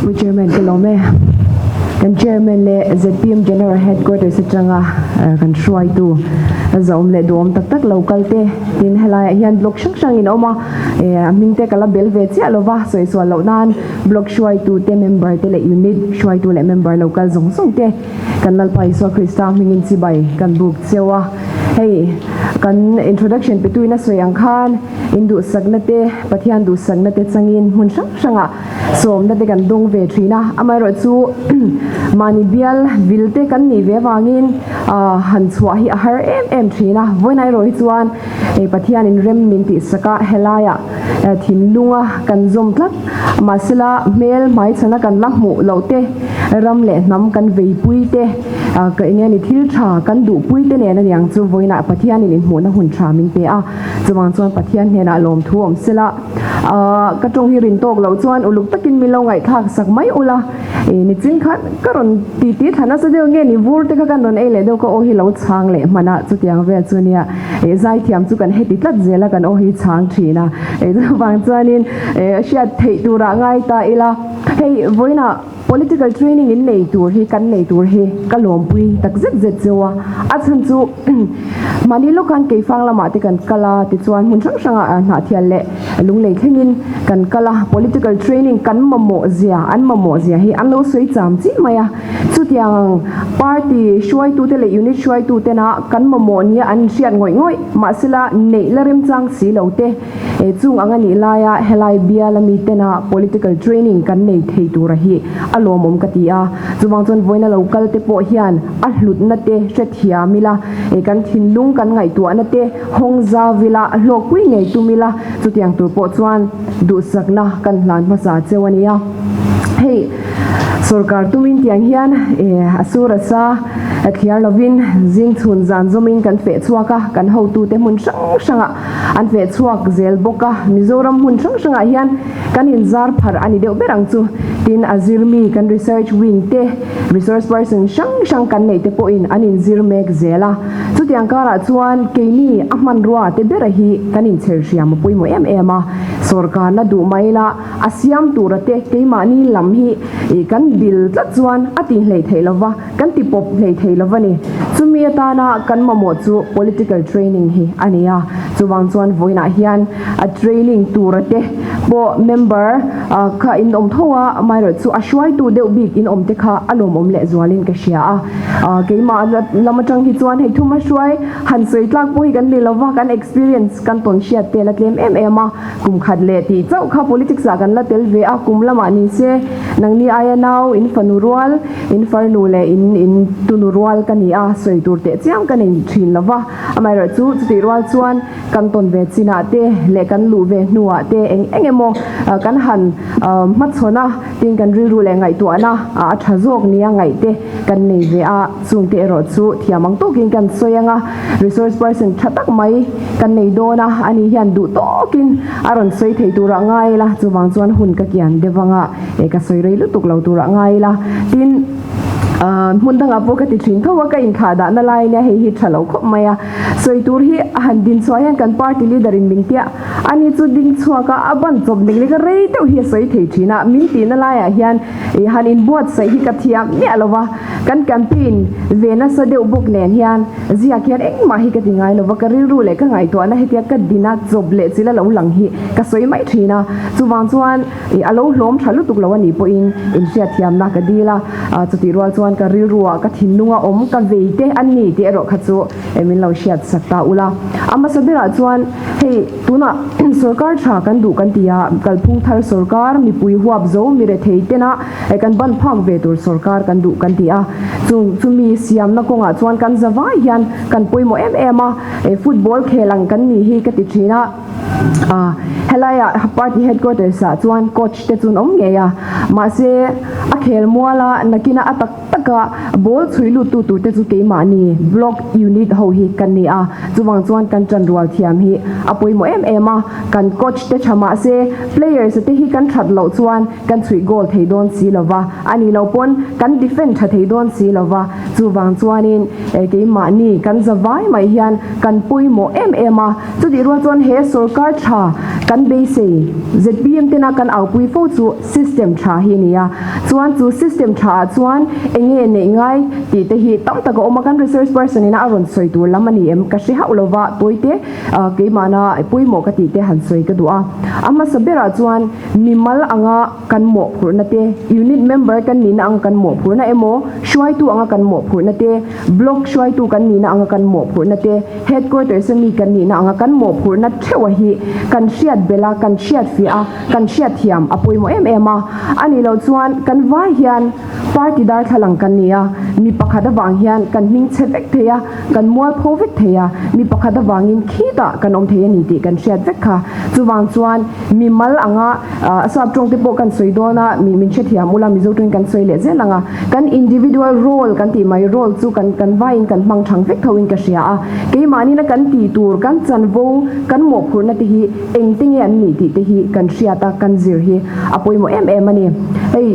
Pu Chairman ka lawm e. Kan Chairman leh zpm General Headquarters atanga kan hruaitu zahawm leh duhawm tak tak lo kal te tin helaiah hian block hrang hrang in awm a, a hming te ka la bel ve chiah lova sawi sual loh nan block hruaitu te member te leh unit hruaitu leh member lo kal zawng zawng te kan Lalpa Isua Krista hmingin chibai kan buk cheu a. Hei kan introduction petuin a sawi ang khan in duhsakna te Pathian duhsakna te changin hmun hrang hrangah sawmna te kan dawng ve thin a, amaherawhchu mahni bial vil te kan nih ve avangin han chhuah hi a har em em thin a, vawiin erawh hi chuan Pathianin rem min tihsak a, helaiah thinlunga kan zawm tlat mahsela hmel hmaichhana kan la hmuh loh te, ram leh hnam kan veipui te, ka eng nge ni thil tha kan duhpui te nen aniang chu vawiinah Pathianin inhmuhna hun tha min pe a, chuvang chuan Pathian hnenah lawmthu awm sela. Ahh ka tawng hi rin tawk loh chuan uluk takin min lo ngaihthlak sak mai ula, ih nichin khan ka rawn ti ti thla nasa deuh nge ni vur te kha kan rawn ei leh deuh ka aw hi lo chhang leh hman a chutiang vel chu nia ih zaithiam chu kan heti tlat zel a kan aw hi chhang thin a ih chuvang chuanin ih hriat theih turah ngai ta ila hei vawiinah Political training in nei tur hi kan nei tur hi ka lawmpui tak zet zet cheu a, a chhan chu mahni lawk khan Keifang lamah te kan kal a, tichuan hmun hrang hrangah Hnahthial leh Lunglei thlengin kan kal a, political training kan mamawh zia, an mamawh zia hi an lo sawi cham chi mai a, chutiang ang party hruaitute leh unit hruaitutena kan mamawh nia an hriat ngawih ngawih mahsela neih la remchang si lo te. He chung ang a nih laia helai biala mitena political training kan nei thei tura hi a lawmawm ka ti a. Chuvang chuan vawiina lo kal te pawh hian a hlutna te hrethiam ila, kan thinlung kan ngaihtuahna te hawng zau ila, hlawkpui ngei tum ila, chutiang tur pawh chuan duhsakna kan hlan hmasa cheu a nia. Hei sorkar tumin tiang hian a sur a sa thliar lovin zing chhun zan zawmin kan feh chhuak a, kan hotute hmun hrang hrangah An feh chhuak zel bawk a, Mizoram hmun hrang hrangah hian kan inzar pharh a ni deuh ber ang chu. Tin, a zirmi kan research wing te, resource person hrang hrang kan neih te pawhin an inzir mek zel a. Chutiang karah chuan keini a hmanrua te bera hi kan inchher hriam a pawimawh em em a. Sawrkarna duh mai la a siam tura te keimahni lam hi kan bil tlat chuan a tihhlei theih lova. Kan ti pawp hlei thei lo va ni. Chumi atana kan mamawh chu political training hi a ni a. Chuvang chuan vawiinah hian a training tura te pawh member kha in awm tho a, amaherawh chu a hruaitu deuh bik in awm te kha a lawmawm leh zualin ka hria a. Keimah lam atang hi chuan hei thuma hruai han sawi tlak pawh hi kan ni lo va, kan experience kan tawn hriat tel a tlem em em a. Kum khat leh tih chauh kha politics ah kan la tel ve a, kum lamah ni se nangni aia nau in fanu rual, In farnu leh in in tunu rual ka ni a, sawi tur teh chiam ka nei thin lo va. Amaherawh chu chutih rual chuan kan tawn ve chinah te leh kan luh ve hnuah te eng eng emaw kan han hmachhawn a, tin kan rilru leh ngaihtuahna a tha zawk nia ngaih te kan nei ve a, chungte erawh chu thiam ang tawkin kan sawi ang a, resource person tha tak mai kan nei dawn a, ani hian duh tawkin a rawn sawi thei turah ngai ila, chuvang chuan hun ka kian deuh ang a. E ka sawi rei lutuk lo turah ngai ila tin hmun dangah pawh ka ti thin tho a ka inthlah dahna lai nia hei hi tha lo khawp mai a sawi tur hi a han din chhuah hian kan party leader in min tia ani chu ding chhuak a a ban chawp nek nek a rei deuh hi a sawi thei thin a min tihna laiah hian i han inbuatsaih hi ka thiam miah lo va kan campaign ve nasa deuh bawk nen hian ziak hian engmah hi ka ti ngai lo va ka rilru leh ka ngaihtuahna hetia ka dina chawp leh chila lo lang hi ka sawi mai thin a chuvang chuan Ih a lo hlawm tha lutuk lo a nih pawhin inhriatthiamna ka dil a, chutih rual chuan ka rilruah ka thinlunga awm ka vei te a ni tih erawh kha chu min lo hriat sak ta ula. A hmasa berah chuan hei tunah sorkar tha kan duh kan ti a, kalphung thar sorkar mipui huap zo mi rethei tena kan ban phak ve tur sorkar kan duh kan ti a, chung chumi siamna kawngah chuan kan zavai hian kan pawimawh em em a, football khel ang kan nih hi ka ti thin a. Ah, helaiah party headquarters ah chuan coach te chu an awm ngei a, mahse a khel mual a nakina a tak tak taka ball chhui lut tu tur te chu keimahni block unit ho hi kan ni a, chuvang chuan kan tanrual thiam hi a pawimawh em em a, kan coach te tha mah se players te hi kan that loh chuan kan chhuih goal thei dawn si lo va, a nih loh pawn kan defend tha thei dawn si lo va, chuvang chuanin keimahni kan za vai mai hian kan pawimawh em em a. Chutih rual chuan he sorkar tha kan beisei zpm tena kan aupui fo chu system tha hi a ni a, chuan chu system tha ah chuan eng nge neih ngai tih te hi tam tak a awm a, kan research person ina a rawn sawi tur lam a ni em ka hre hauh lova tawite keimahna pawimawh ka tih te han sawi ka duh a. A hmasa berah chuan mimal anga kan mawhphurhna te, unit member kan nihna anga kan mawhphurhna emaw, hruaitu anga kan mawhphurhna te, block hruaitu kan nihna anga kan mawhphurhna te, Headquarters a mi kan nihna anga kan mawhphurhna theuha hi kan hriat belh a, kan hriat fiah a, kan hriat thiam a pawimawh em em a. A nih loh chuan kan vai hian party darthlalang kan ni a, mi pakhat avang hian kan hming chhe vek thei a, kan mualpho vek thei a, mi pakhat avangin khitah kan awm thei a ni tih kan hriat vek kha. Chuvang chuan mi mal anga sap tawng te pawh kan sawi dawn a, mi min hrethiam ula Mizo tawngin kan sawi leh zel ang a, kan individual role kan tih mai role chu kan kan vaiin kan hmang thang vek tho in ka hria a, keimahni na kan tih tur kan chanvo kan mawhphurhna te hi eng te nge an nih tih te hi kan hriat a kan zir hi a pawimawh em em a ni. Hei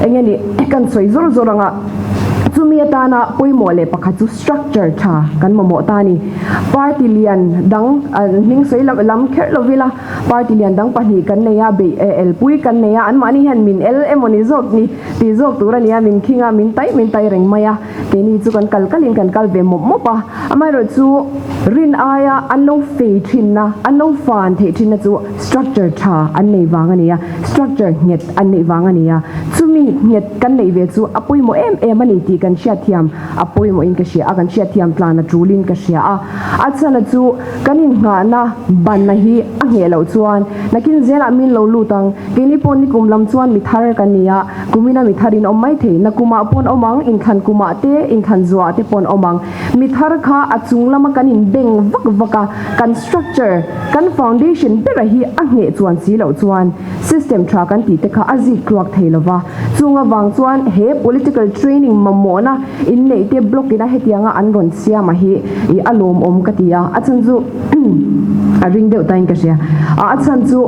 eng nge ni kan sawi zawr zawr ang a, chumi atana pawimawh leh pakhat chu Structure tha kan mamawh ta a ni. Party lian dang hming sawi loh lam kherh lo ila, party lian dang pahnih kan nei a, beih elpui kan nei a, anmahni hian min el emaw ni zawk ni tih zawk tur a ni a, min khing a, min tai min tai reng mai a, keini chu kan kal kalin kan kal ve mawp mawp a. Amaherawhchu rin aia an lo fei thinna, an lo fan theih thinna chu structure tha an nei vang a ni a, structure nghet an neih vang a ni a, chumi nghet kan neih ve chu a pawimawh em em a ni tih kan hriatthiam. A pawimawhin ka hria a, kan hriatthiam tlan a tulin ka hria a. A chhan a chu kan innghahna banna hi a ngheh loh chuan nakin zelah min lo lut ang. Keini pawh nikum lam chuan mi thar kan ni a, kumina mi thar in awm mai thei. Nakumah pawn awm ang, inthlan kumah te, inthlan zuah te pawn awm ang. Mi thar kha a chung lama kan inbeng vak vak a, kan structure, kan foundation bera hi a ngheh chuan si loh chuan system tha kan tih te kha a zik tluak thei lova. Chung avang chuan he political training mamawhna inneih te block ina hetianga an rawn siam a hi i a lawmawm ka ti a, a chhan chu a ring deuh tain ka hria. A chhan chu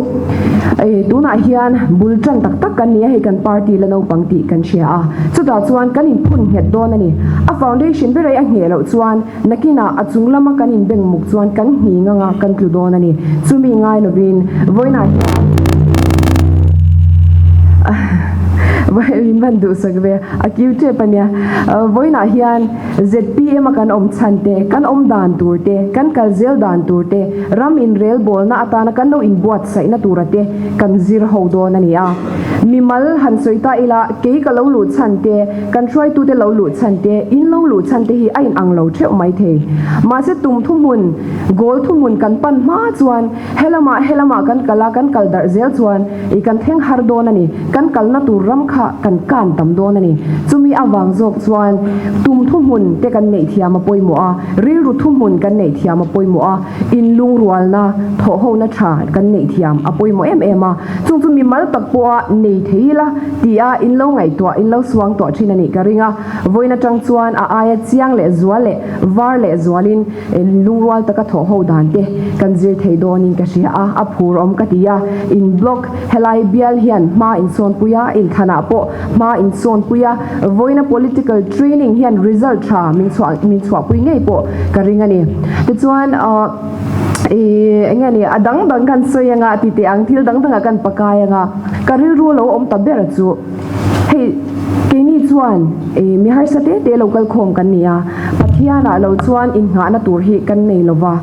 tunah hian bul tan tak tak kan ni a, hei kan party la naupang tih kan hria a, chutah chuan kan inphun nghet dawn a ni. A foundation ber a ngheh loh chuan Nakinah a chung lama kan inbeng muk chuan kan nghing anga kan tlu dawn a ni. Chumi ngai lovin vawiinah hian min van duhsak ve a kiu tep a nia. Vawiinah hian zpm a kan awm chhan te, kan awm dan tur te, kan kal zel dan tur te, ram inrelbawlna atana kan lo inbuatsaihna tura te kan zir ho dawn a ni a. Mimal han sawi ta ila, kei ka lo luh chhan te, kan hruaitute lo luh chhan te, in lo luh chhan te hi a inang lo theuh mai thei. Mahse tum thuhmun, goal thuhmun kan pan hma chuan helamah helamah kan kal a, kan kal darh zel chuan i kan thleng har dawn a ni, kan kalna tur ram kha kan kan tam dawn a ni. Chumi avang zawk chuan tum thuhmun te kan neih thiam a pawimawh a, rilru thuhmun kan neih thiam a pawimawh a, inlungrualna, thawhhona tha kan neih thiam a pawimawh em em a. Chung chu mimal tak pawha nei thei ila tia in lo ngaihtuah, in lo suang tawh thin a nih ka ring a. Vawiin atang chuan a aia chiang leh zual leh var leh zualin lungrual taka thawh ho dan te kan zir thei dawnin ka hria a, a phur awm ka ti a. In block helai bial hian hma insawnpui a, inthlanah pawh hma insawnpui a, vawiina political training hian result tha min chhuah min chhuahpui ngei pawh ka ring a ni. Tichuan. Ih eng nge ni a dang dang kan sawi anga ti teh ang thil dang dangah kan pakai anga ka rilru lo awm ta ber chu hei keini chuan ih mi harsa te te lo kal khawm kan ni a Pathianah lo chuan innghahna tur hi kan nei lo va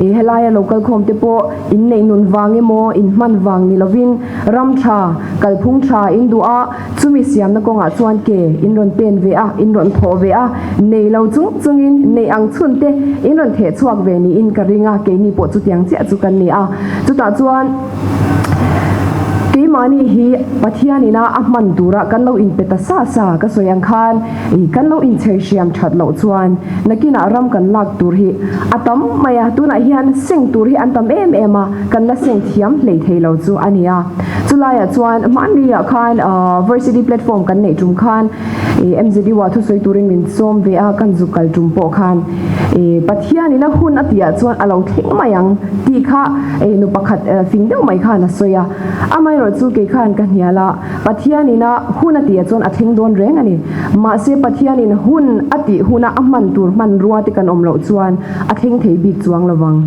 ih helaia lo kal khawm te pawh inneih nun vang emaw inhman vang ni lovin ram tha kalphung tha in duh a Chumi siamna kawngah chuan ke in rawn pen ve a, in rawn thawh ve a, nei lo chung chungin nei ang chhun te in rawn theh chhuak ve niin ka ring a, keini pawh chutiang chiah chu kan ni a. Chutah chuan keimah. Keimahni hi Pathian ina a hman tura kan lo inpe ta sa sa ka sawi ang khan kan lo inchher hriam that loh chuan nakinah ram kan lak tur hi a tam mai a, tunah hian seng tur hi an tam em em a, kan la seng thiam hlei thei lo chu a ni a. Chulaiah chuan hmanni-ah khan Varsity platform kan neih tum khan MZU-ah thusawi turin min sawm ve a, kan zuk kal tum pawh khan Pathianin a hun a tihah chuan a lo thleng mai ang tih kha nu pakhat fing deuh mai khan a sawi a. Amaherawh chu kei khan ka hnial a, Pathianin a hun a tihah chuan a thleng dawn reng a ni. Mahse Pathianin hun a tih huna a hman tur hmanrua te kan awm loh chuan a thleng thei bik chuang lo vang.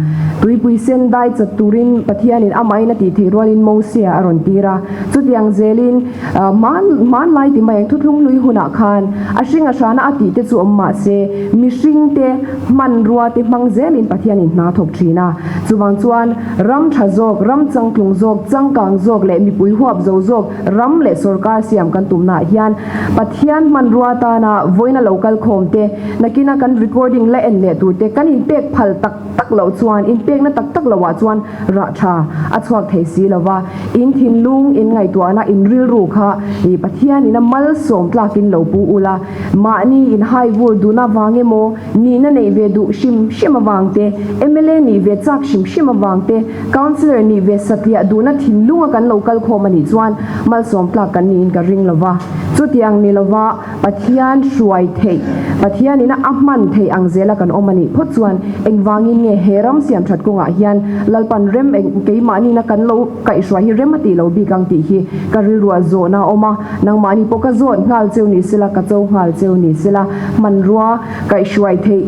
Tuipui sen dai chat turin Pathianin amahin a tih theih rualin Mosia a rawn tir a. Chutiang zelin hmanlai ti mai ang thuthlung hlui hunah khan a hring a hrana a tih te chu awm mah se mihring te hmanrua te hmang zelin Pathianin hna thawk thin a. Chuvang chuan ram tha zawk, ram changtlung zawk, changkang zawk leh mipui huap zo zawk ram leh sorkar siam kan tumnaah hian Pathian hmanrua tana vawiina lo kal khawm te, nakina kan recording la en leh tur te kan inpek phal tak tak loh chuan inpekna tak tak loah chuan rah tha a chhuak thei si lo va. In thinlung, in ngaihtuahna, in rilru kha i Pathianin a malsawm tlakin lo pu ula, mahni in hai vur dun avang emaw, nihna neih ve duh hrim hrim avang te, mla nih ve chak hrim hrim avang te, Councillor nih ve satliah duhna thinlunga kan lo kal khawm a nih chuan malsawm tlak kan niin ka ring lova. Chutiang ni lova Pathian hruai theih, Pathianin a hman theih ang zela kan awm a nih phawt chuan engvangin nge he ram siam that kawngah hian Lalpan rem eng keimahniina kan lo kaihhruai hi rem a tih lo bik ang tih hi ka rilruah zawhna a awm a, nangmahni pawh ka zawt nghal cheu ni sela, ka cho nghal cheu ni sela, hmanrua kaihhruai theih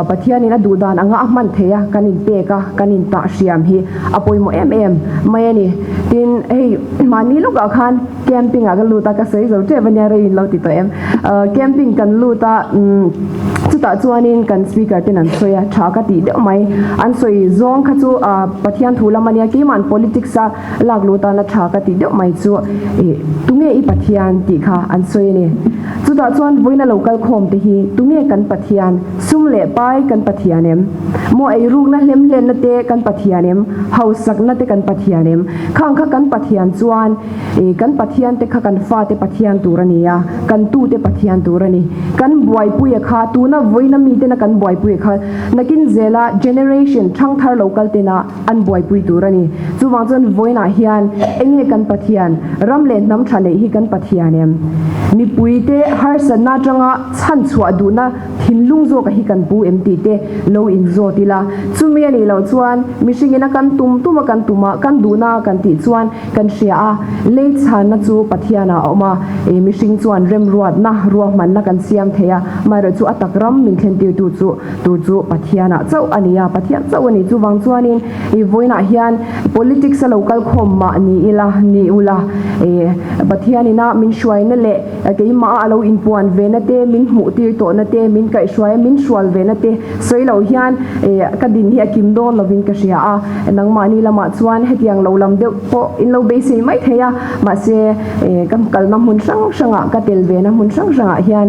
Pathianin a duh dan anga a hman theih a, kan inpek a, kan intah hriam hi a pawimawh em em mai a ni. Tin, hei mahni lawkah khan Camping ah ka lut a, ka sawi zo tep ania rei in lo ti tawh em. Camping kan lut a, chutah chuanin kan speaker ten an sawi a, tha ka tih deuh mai. An sawi zawng kha chu Pathian thu lam ania, keima'n politics a lak lut tana tha ka tih deuh mai chu tunge i Pathian tih kha an sawi a ni. Chutah chuan vawiina lo kal khawm te hi tunge kan Pathian, sum leh pai kan Pathian em? Maw eirukna hlemhlenna te kan Pathian em? Hausakna te kan Pathian em? Khang kha kan Pathian chuan I kan Pathian te kha kan fate Pathian tur a ni a, kan tute Pathian tur a ni. Kan buaipuia kha tuna vawiina mitena kan buaipuia kha nakin zela generation thangthar lo kal tena an buaipui tur a ni. Chuvang chuan vawiinah hian enge kan Pathian, ram leh hnam tha neih hi kan Pathian em? Mipuite harsatna atanga chhanchhuah duhna Thinlung zawka hi kan pu em tih te lo inzawt ila, chumi a nih loh chuan mihringin a kan tum tum a kan tum a, kan duhna a kan tih chuan kan hria a, lei chhanna chu Pathianah a awm a, ih mihring chuan remruatna, ruahmanna kan siam thei a, amaherawh chu a tak ram min thlentirtu chu tur chu Pathianah chauh a ni a, Pathian chauh a ni. Chuvang chuanin ih vawiinah hian politics a lo kal khawm mah ni ila, ni ula, ih Pathianina min hruaina leh Keimah a lo inpuan ve na te, min hmuh tir tawh na te, min kaihhruai a, min hrual ve na te sawi lo hian ka din hi a kim dawn lovin ka hria a. Nangmahni lamah chuan hetiang lo lam deuh pawh in lo beisei mai thei a, mahse ka kalna hmun hrang hrangah, ka tel ve na hmun hrang hrangah hian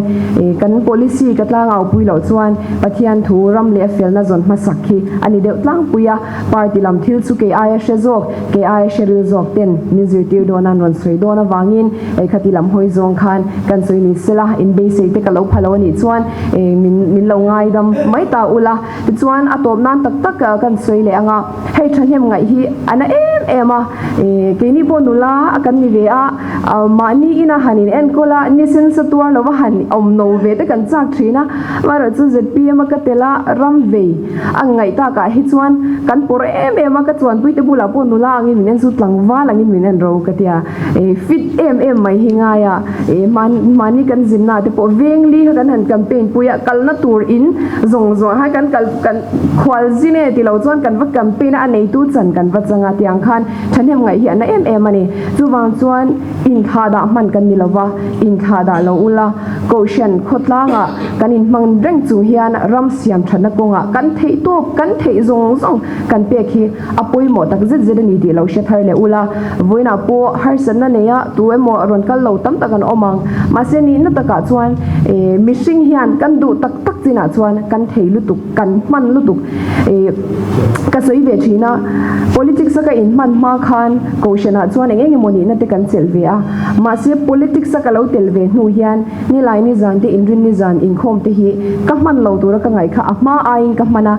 kan policy ka tlangau pui loh chuan Pathian thu ram leh a felna zawn hmasak hi a ni deuh tlangpui a. Party lam thil chu kei aia hre zawk, kei aia hre ril zawk ten min zirtir dawn a, an rawn sawi dawn avangin ei khati lam hawi zawng khan kan sawi ni sela, in beisei te ka lo pha lo a nih chuan min min lo ngaidam mai ta ula. Tichuan a tawp nan tak tak kan sawi leh ang a, hei thahnem ngaih hi a na em em a, keini pawh nula a kan ni ve a, mahni ina han in enkawl a, ni sensa tuar lova han awm no ve te kan chak thin a, amaherawhchu zpm a ka tel a, ram vei. A ngaih takah hi chuan kan pawr em em a, ka chuanpui te bulah pawh nula angin min en chu tlangval angin min en ro ka tia. Ih fit em em mai hi ngai a, ih hmani kan zinna te pawh veng li kha kan han campaign pui a, kalna tur in zawng zawng khan kan kal kan khual zin e tilo chuan kan va campaign a, a neitu chan kan va chang a tiang khan thahnem ngaih hi a na em em a ni. Chuvang chuan inthlah dah hman kan ni lova, inthlah dah lo ula. Kohhran khawtlangah kan inhmang reng chung hian ram siam thatna kawngah kan theih tawp, kan theih zawng zawng kan pek hi a pawimawh tak zet zet a ni tih lo hre thar leh ula. Vawiinah pawh harsatna neia tu emaw rawn kal lo tam tak an awm ang. Mahse nihna takah chuan mihring hian kan duh tak tak chinah chuan kan thei lutuk, kan hman lutuk. Ka sawi ve thin a, politics a ka inhman hma khan Kohhranah chuan eng eng emaw nihna te kan chelh ve a. Mahse politics a ka lo tel ve hnu hian Nilai ni zan te inrin ni zan inkhawm te hi ka hman lo tura ka ngaih kha a hma aiin ka hman a,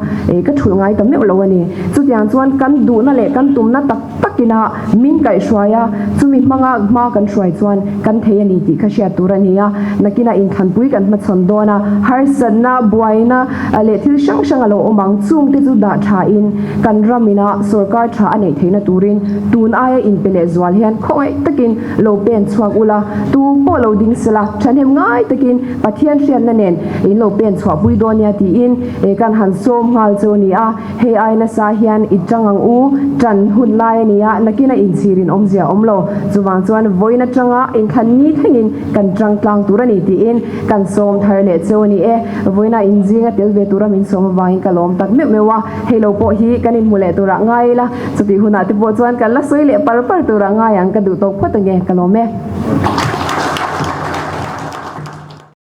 ka thulh ngai ta meuh lo a ni. Chutiang chuan kan duhna leh kan tumna tak takina min kaihhruai a, chumi hmanga hma kan hruai chuan kan thei a ni tih kha hriat tur a ni a. Nakinah inthlanpui kan hmachhawn dawn a, harsatna, buaina leh thil hrang hrang a lo awm ang. Chungte chu dah thain kan ramina sorkar tha a neih theihna turin tun aia inpe leh zual hian khawngaih takin Lo pen chhuak ula, tu pawh lo ding sela, thahnem ngai takin Pathian hriatna nen in lo pen chhuah pui dawn nia tiin kan han sawm nghal chu a ni a. Hei ai nasa hian i tang ang u, tan hun lai a ni a, nakin a inchhir in awmzia a awm lo. Chuvang chuan vawiin atanga inthlan ni thlengin kan tang tlang tur a ni tiin kan sawm thar leh cheu a ni e. Vawiina inzinga tel ve tura min sawm avangin ka lawm tak meuh meuh a, hei lo pawh hi kan inhmu leh turah ngai ila. Chutih hunah te pawh chuan kan la sawi leh par par turah ngai ang ka duh tawk phawt ange ka lawm e.